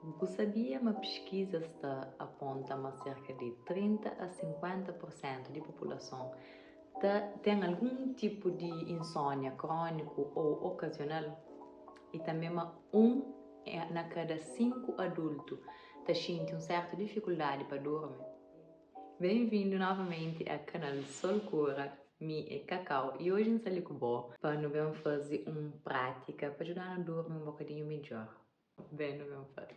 Bu sabia ma piskizas ta aponta ma serka di 30 a 50 pur sentu di populason ta ten algun tipu di insonia kroniku ô okazional? I tanbe ma un na kada 5 adultu ta xinti un sertu difikuldadi pa durmi? Benvindu novamenti a kanal Sol Kura, mi é Kakau i oji N sta li ku bo pa nu ben faze un prátika pa djuda-nu durmi un bokadinhu midjor. Ben nu ben faze.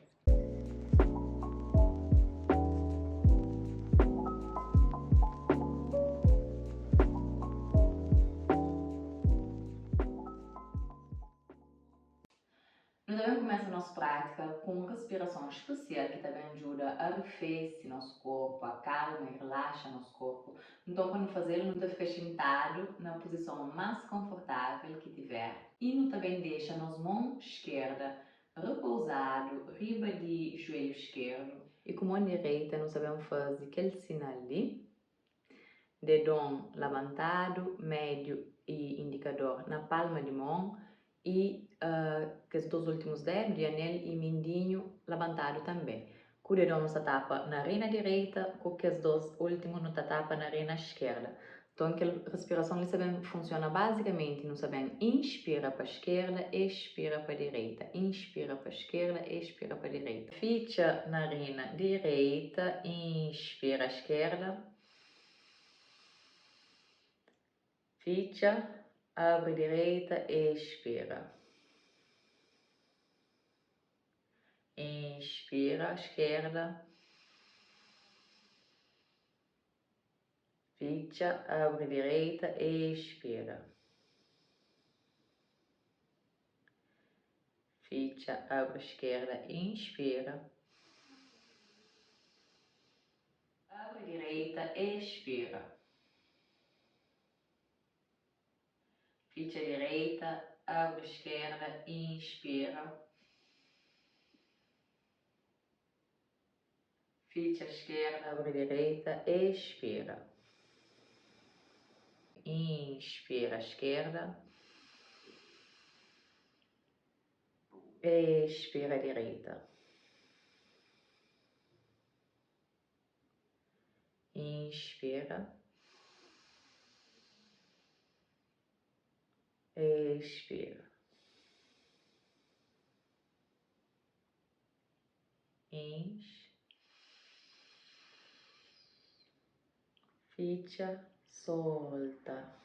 Nu ta ben kumesa nos prátika ku un respirason spesial ki ta ben djuda arifese nos korpu, akalma i rilaxa nos korpu. Nton, pa nu faze-l, nu ta fika xintadu na puzison más konfortável ki tiver i nu ta ben dexa nos mon skerda repouzadu riba di juelhu skerdu. I ku mon direita nu ta ben faze kel sinal li. Dedon labantadu, médiu i indikador na palma di mon i kes dos últimus dedu, di anel i mindinhu, labantadu tanbê. Ku dedon nu sta tapa narina direita, ku kes dos últimu nu ta tapa narina skerda. Nton kel respirason li sta ben funsiona bazikamenti, nu sta ben inspira pa skerda, expira pa direita, inspira pa skerda, expira pa direita. Fitxa narina direita, inspira skerda, fitxa, abri direita, expira. Inspira skerda. Fitxa, abri direita, expira. Fitxa, abri skerda, inspira. Abri direita, expira. Fitxa direita, abri skerda, inspira. Fitxa skerda, abri direita, expira. Inspira skerda, expira direita. Inspira, expira. Inch, fitxa, solta.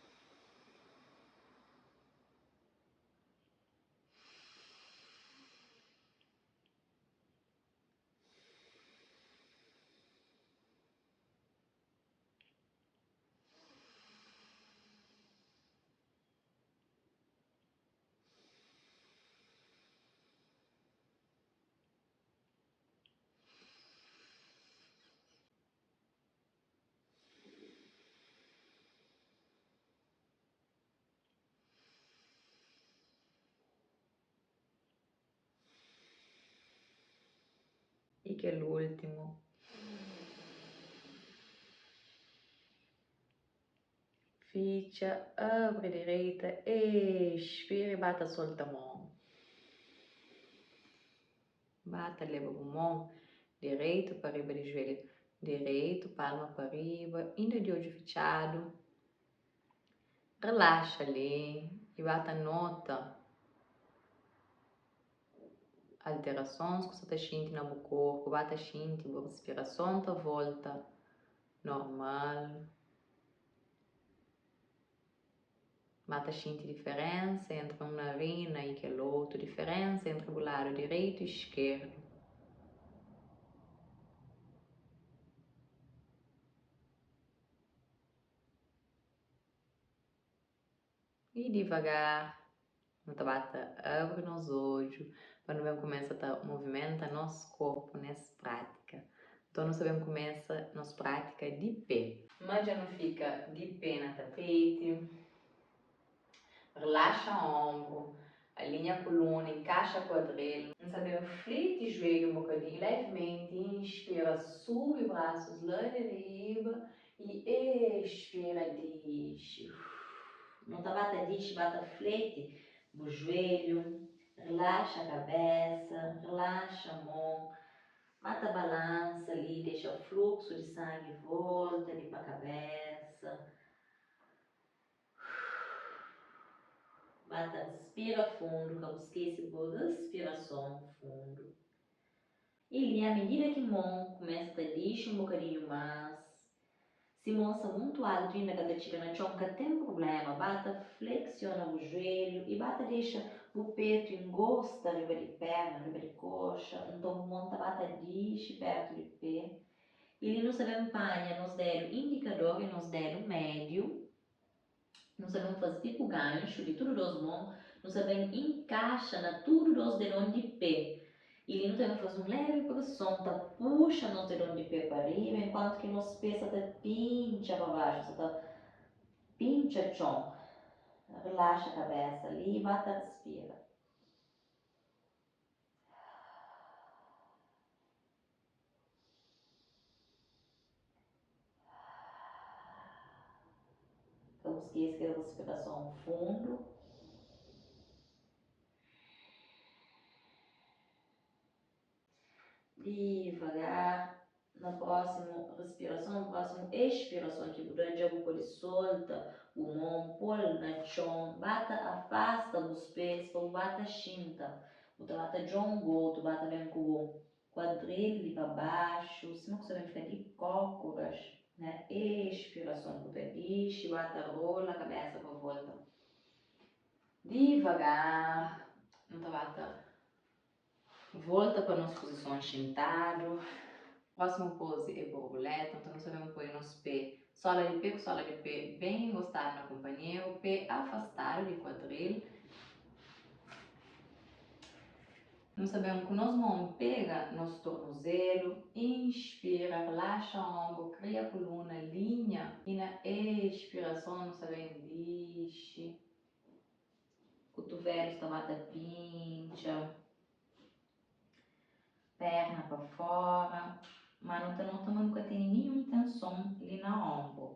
I kel últimu. Fitxa, abri direita, expira i ba ta solta mon. Ba ta leba bu mon direitu pa riba di juelhu direitu, palma pa riba, inda di odju fitxadu. Relaxa li i ba ta nota alterasons ku sta ta xinti na bu korpu, ba ta xinti bu respirason ta volta normal. Ba ta xinti diferensa entri un narina i kel otu, diferensa entri bu ladu direitu i skerdu. I divagar, nu ta ba ta abri nos odju pa nu ben kumesa ta movimenta nos korpu nes prátika. Nton, nu sta ben kumesa nos prátika di pé. Má dja nu fika di pé na tapeti. Relaxa onbru, alinha kuluna, inkaxa kuadril. N sta ben fleti juelhu un bokadinhu levimenti, inspira, subi brasus la di riba i expira, dixi. Nu ta ba ta dixi, ba ta fleti bu juelhu. Relaxa kabésa, relaxa mon, mata balansa li, dexa fluxu di sangi volta li pa kabésa. Ba ta respira fundu, ka bu skese bu respirason fundu. I li, a medida ki mon kumesa ta dixi un bokadinhu más, si mon sta muntu altu inda ka ta txiga na txon, ka ten prubléma, ba ta fleksiona bu juelhu i ba ta dexa bu petu ingosta riba di pérna, riba di koxa, nton bu mon ta ba ta dixi pértu di pé. I li nu sta ben panha nos dédu indikador i nos dédu médiu. Nu sta ben faze tipu ganxu di tudu dos mon, nu sta ben inkaxa na tudu dos dedon di pé. I li nu ta ben faze un levi preson ta puxa nos dedon di pé pa riba, enkuantu ki nos pé sta ta pintxa pa baxu, sta ta pintxa txon. Relaxa kabesa li, ba ta respira. Ka bu skese kel respirason fundu. Divagar, na prósimu respirason, na prósimu expirason ki bu da, dja bu pode solta bu mon, pô-l na txon, ba ta afasta bus pés pa bu ba ta xinta. Bu ta ba ta djongotu, ba ta ben ku bu Kuadril di pa baxu, sima ku sta ben fika di kókoras. Na expirason bu ta dixi, ba ta rola kabesa pa volta. Divagar, nu ta ba ta volta pa nos puzison xintadu. Prósimu pozi é borboleta, nton nu sta ben poi nos pé, sola di pé ku sola di pé ben ingostadu na kunpanheru, pé afastadu di kuadril. Nu sta ben ku nos mon pega nos tornozelu, inspira, relaxa onbru, kria kuluna, linha i na expirason nu sta ben dixi, kutuvelu sta ba ta pintxa, perna pa fora, ma nu ta nota ma nu ka tene ninhun tenson li na onbru.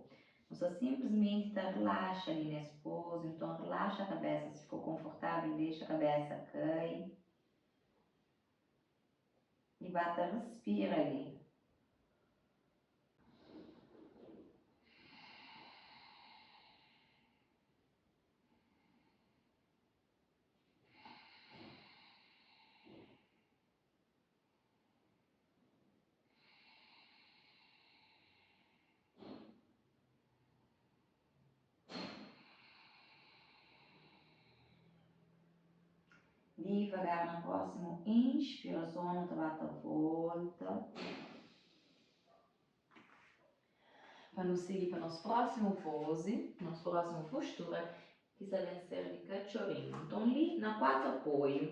Nu sta sinplismenti ta relaxa li nes pozi, nton relaxa kabesa, si fika konfortavel dexa kabesa kai i ba ta respira li. Divagar na prósimu inspirason nu ta ba ta volta pa nu sigi pa nos prósimu pozi, nos prósimu postura ki sta ben ser di katxorinhu. Nton li na 4 apoiu,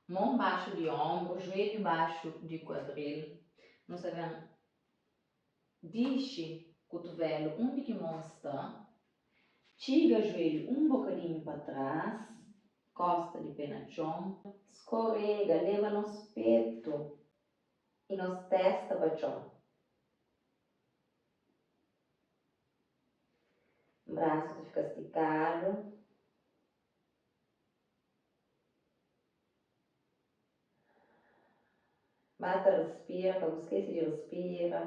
Mon baxu di onbru, juelhu baxu di kuadril. Nu sta ben dixi kutuvelu undi ki mon sta. Txiga juelhu un bokadinhu pa tras, kosta di pe na txon. Skorega, leba nos petu i nos testa pa txon. Brasu ta fika stikadu. Ba ta respira, ka bu skese di respira.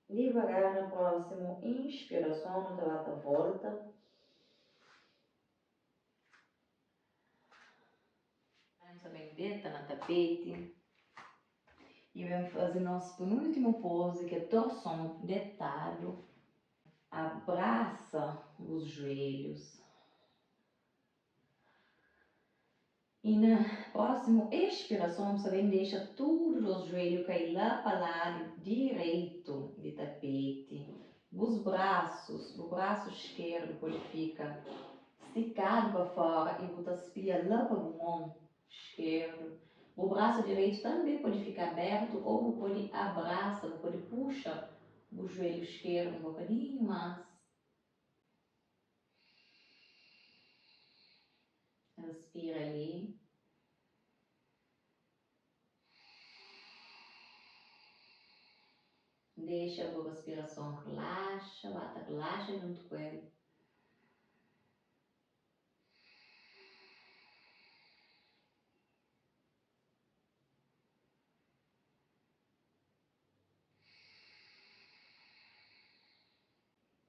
Divagar na prósimu inspirason nu ta ba ta volta. Nu ta ben deta na tapeti i ben faze nos penúltimu pozi ki é torson detadu. Abrasa bus juelhus. I na prósimu expirason bu sta ben dexa tudu dos juelhu kai la pa ladu direitu di tapeti. Bus brasus, bu brasu skerdu pode fika stikadu pa fora i bu ta spia la pa bu mon skerdu. Bu brasu direitu tanbe pode fika abertu ô bu pode abrasa, bu pode puxa bu juelhu skerdu un bokadinhu más. Respira li. Dexa bu respirason relaxa, ba ta relaxa djuntu ku el.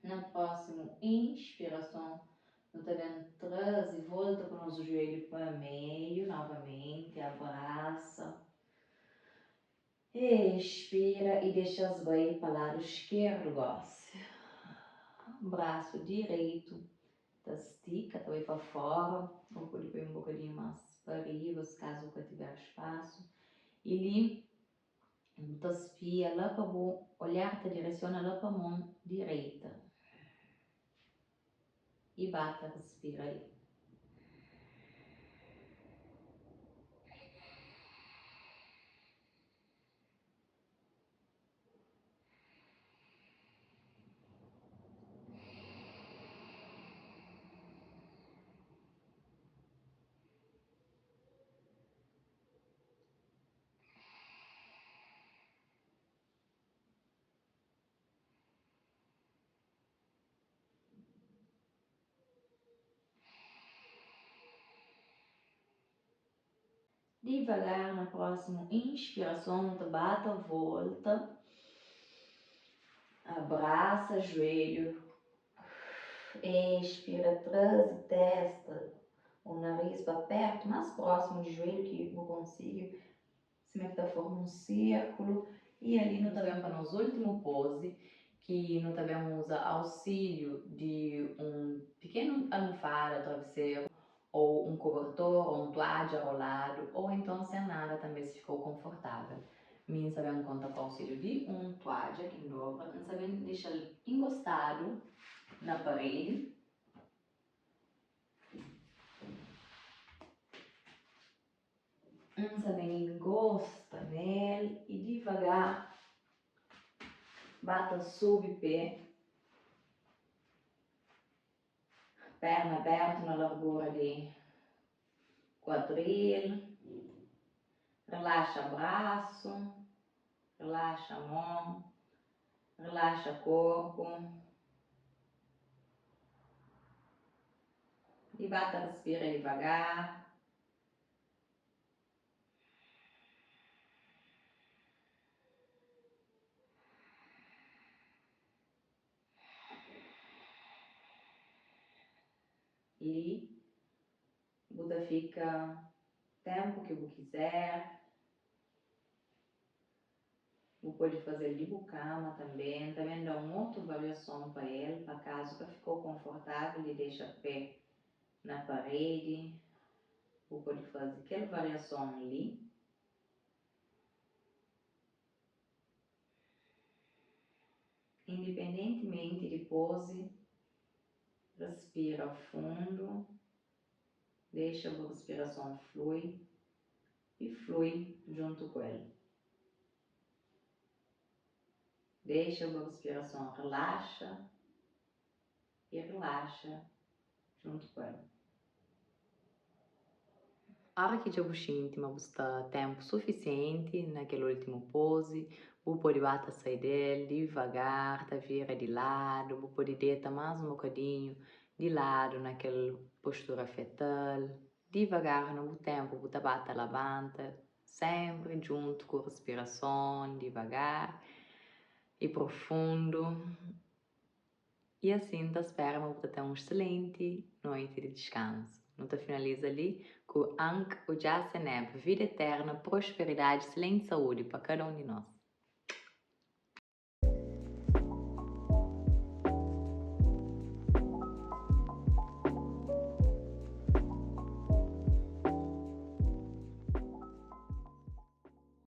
Na prósimu inspirason, nu ta ben traze volta ku nos juelhu pa meiu novamenti, abrasa. Expira i dexa-s bai pa ladu skerdu gósi. Brasu direitu ta stika, ta bai pa fóra, ô pode poi un bokadinhu más pa riba, si kazu ka tiver spasu. I li Bu ta spia la pa bu olhar ta diresiona la pa mon direita i ba ta respira li. Divagar na prósimu inspirason nu ta ba ta volta, abrasa juelhu, expira traze testa ô nariz pa pertu, más prósimu di juelhu ki bu konsigi. Sima ki ta forma un sirkulu. I ali nu ta ben pa nos ultimu pozi, ki nu ta ben uza ausiliu di un pikenu almofada, traviseru, ô un kubertor ô un tuadja roladu, ô enton sen nada tanbe si fika-u konfortavel. Mi N sa ben konta ku ausiliu di un tuadja ki N dobra, N sa ben dexa-l ingostadu na paredi. N sa ben ingosta nel i divagar ba ta subi pé, perna abertu na largura di kuadril, relaxa brasu, relaxa mon, relaxa korpu i ba ta respira divagar. Li bu ta fika ténpu ki bu kizer. Bu pode faze-l di bu kama tanbê. N ta ben da un otu variason pa el, pa kazu ka fika-u konfortável di dexa pé na paredi. Bu pode faze kel variason li. Indipendentimenti di pozi, respira fundu, dexa bu respirason flui i flui djuntu ku el. Dexa bu respirason relaxa i relaxa djuntu ku el. Ora ki dja bu xinti ma bu sta tenpu sufisienti na kel ultimu pozi, bu pode ba ta sai del divagar, ta vira di ladu, bu pode deta más un bokadinhu di ladu na kel postura fetal. Divagar na bu tenpu bu ta ba ta labanta, senpri djuntu ku respirason divagar i profundu. I asin N ta spera ma bu ta ten un exselenti noiti di diskansu. Nu ta finaliza li ku Ankh Udjah Seneb, vida eterna, prosperidadi, exselenti saúdi pa kada un di nos.